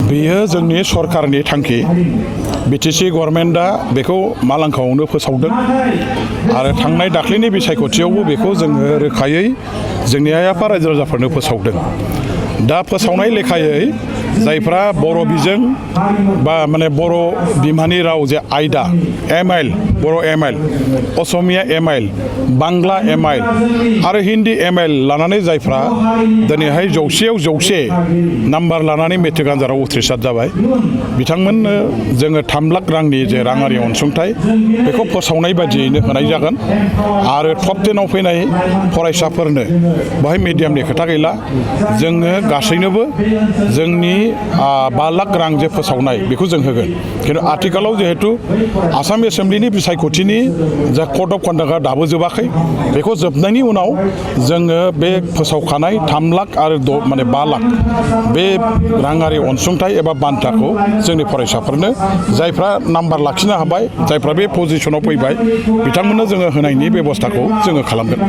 बेयो जोंनि सरकारनि थांखि बिटिसि गभर्नमेन्टआ बेखौ मालांखावनो फोसावदों आरो थांनाय दाख्लैनि बिसायख'थियावबो बेखौ जोङो रोखायै जोंनि आइ आफा रायजो राजाफोरनो फोसावदों। दा फोसावनाय लेखायै जायफ्रा बर' बिजों बा बर' बिमानि राव जे आयदा एमआइएल बर' एमआइएल असमिया एमआइएल बांला एमआइएल आरो हिन्दी एमआइएल लानानै जायफ्रा दिनैहाय 100आव 100 नाम्बार लानानै मेट्रिक आनजादाव उथ्रिसार जाबाय बिथांमोननो जोङो 3 लाख रांनि जे राङारि अनसुंथाइ बेखौ फोसावनाय बायदियैनो होनाय जागोन आरो टप 10आव फैनाय फरायसाफोरनो बेहाय मिडियामनि खोथा गैला जोङो गासैनोबो जोंनि 5 लाख रां जे फोसावनाय बेखौ जों होगोन। खिन्थु आथिखालाव जिहेतु आसाम एसेम्ब्लिनि बिसायख'थिनि जा कड अफ कन्डाक्टआ दाबो जोबाखै बेखौ जोबनायनि उनाव जोङो बे फोसावखानाय 3 लाख आरो 5 लाख बे राङारि अनसुंथाइ एबा बान्थाखौ जोंनि फरायसाफोरनो जायफ्रा नाम्बार लाखिनो हाबाय जायफ्रा बे पजिसनाव फैबाय बिथांमोननो जोङो होनायनि बेबस्थाखौ जोङो खालामगोन।